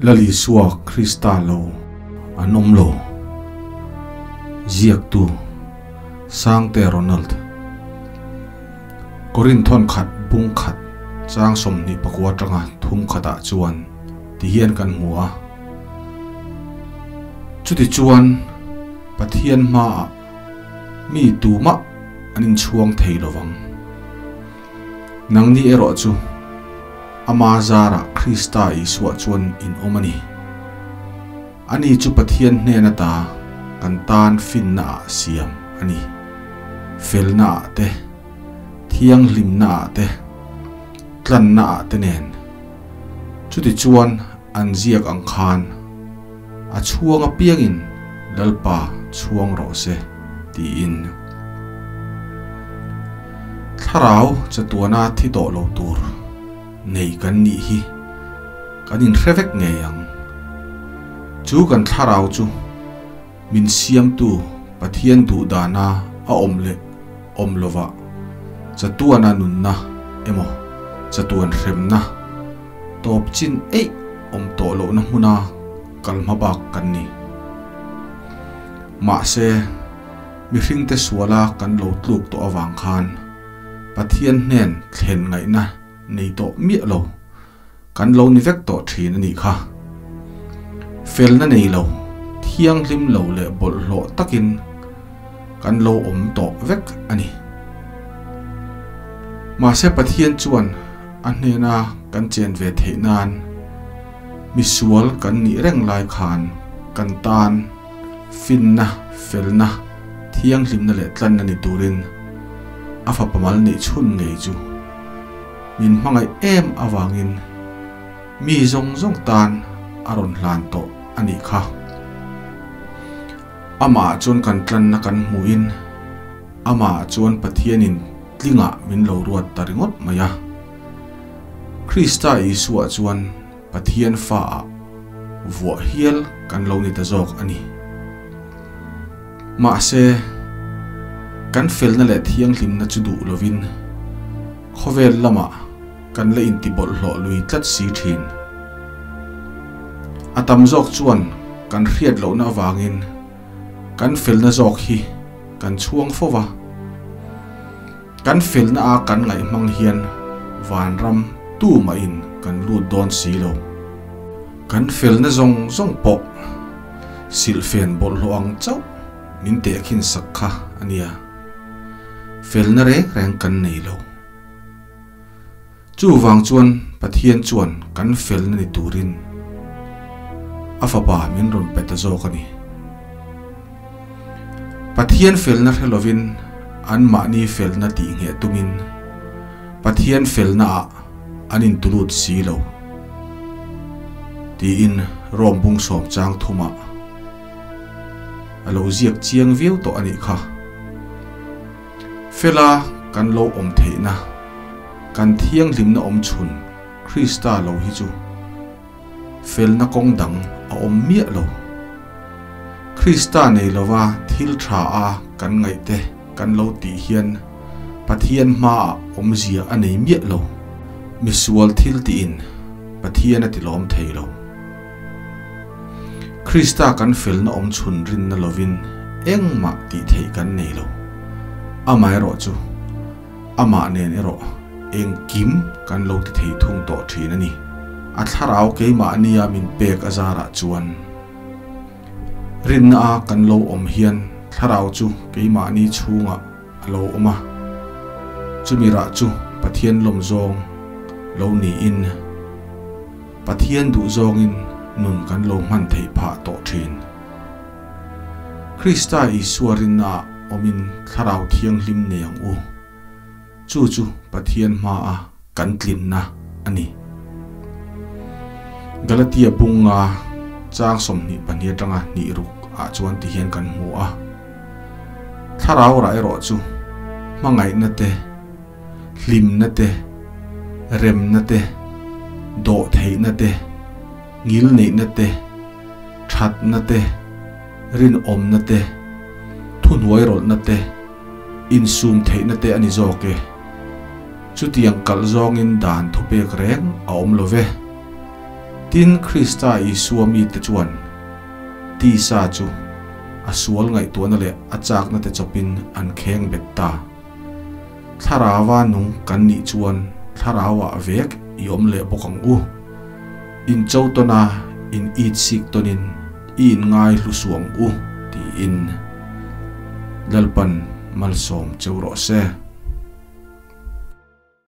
Lal Isua Krista lo an awm lo. Ziaktu, Sangte Ronald. Korinthon khat bung khat chang 24 atanga thum khatah chuan ti hian kan hmu a. Chuti chuan Pathian hmaah mi tumah an inchhuang thei lovang. Nangni erawh chu Ama zarah Krista Isua chuan in awm a ni. Ani chu Pathian hnen ata kan tan finna ah siam a ni. Felna ah te, thianghlimna ah te, tlanna ah te nen. Chuti chuan an ziak ang khan a chhuang apiangin Lalpa chhuang rawh se tiin. Thlarau chatuana thi tawh lo tur nei kan nih hi kan inhre vek ngei ang. Chu kan thlarau chu min siamtu Pathian duh dana a awm leh awm lovah chatuana nunna emaw chatuan hremna tawp chin eih awm tawh lohna hmuna kal hma bak kan ni. Mahse. Mihringte suala kan lo tluk tawh avang khan Pathian hnen thlen ngaihna nei tawh miah lo kan lo ni vek tawh thin a nih kha. Felna nei lo, thianghlim lo leh bawlhhlawh takin kan lo awm tawh vek a ni. Mahse Pathian chuan a hnena kan chen ve theih nan misual kan nih reng lai khan kan tan Finna, felna, thianghlimna leh tlanna ni turin a fapa mal neih chhun ngei chu min hmangaih em avangin mi zawng zawng tan a rawn hlan tawh a nih kha. Amah chuan kan tlanna kan hmuhin amah chuan Pathianin tlingah min lo ruat ta ringawt mai a. Krista Isua chuan Pathian faah vuah hial kan lo ni ta zawk a ni. Mahse, kan felna leh thianghlimna chu duh lovin khawvel lamah kan la intibawlhhlawh lui tlat si thin. A tam zawk chuan kan hriat lohna avangin kan felna zawk hi kan chhuang fo va. Kan felna a kan ngaih hmang hian vanram tu mahin kan lut dawn si lo. Kan felna zawng zawng pawh silhfen bawlhhlawh ang chauh min tehkhin sak kha a nia. Felna reng reng kan nei lo. Chuvang chuan Pathian chuan kan felna ni turin a fapa min rawn pe ta zawk a ni. Pathian felna hre lovin anmahni felna tih ngheh tumin Pathian felnaah an intulut si lo tiin Rom bung sawm chang thumah a lo ziak chiang viau tawh a nih kha. Fela kan lo awm theihna, kan thianghlimna awm chhun Krista lo hi chu felna kawng dang a awm miah lo. Krista nei lova thil tha a kan ngaihte kan lo tih hian Pathian hmaah awmzia a nei miah lo. Misual thil tiin Pathian a tilawm thei lo. Krista kan felna awm chhun rinna lovin engmah tih theih kan nei lo. Amaherawh chu, amah nen erawh engkim kan lo ti thei thung tawh thin a ni. A thlarau keimahnia min pek a zarah chuan rinna a kan lo awm hian thlarau chu keimahni chhungah a lo awm a, chumi rah chu Pathian lawm zawng lo niin Pathian duh zawngin nun kan lo hman theih phah tawh thin. Krista Isua rinnaah awmin Thlarau Thianghlim nei ang u. Chu chu Pathian hmaa kan tlinna a ni. Galatia bunga chang 22 atanga hnih ruk ah chuan ti hian kan hmu a. Thlarau rah erawh chu hmangaihna te, hlimna te, remna te, dawhtheihna te, ngilneihna te, thatna te, rinawmna te, thuhnuairawlhna te, insum theihna te a ni zawk e. Chutiang kalh zawngin dan thupek reng a awm lo ve. Tin, Krista Isua mite chuan tisa chu a sual ngaihtuahna leh a chakna te chawpin an kheng bet ta. Thlarauva nung kan nih chuan thlarauah vek i awm leh bawk ang u. In cho tawn a, in it sik tawnin i in ngai hlu suh ang u, tiin Lalpan malsawm cheu rawh se.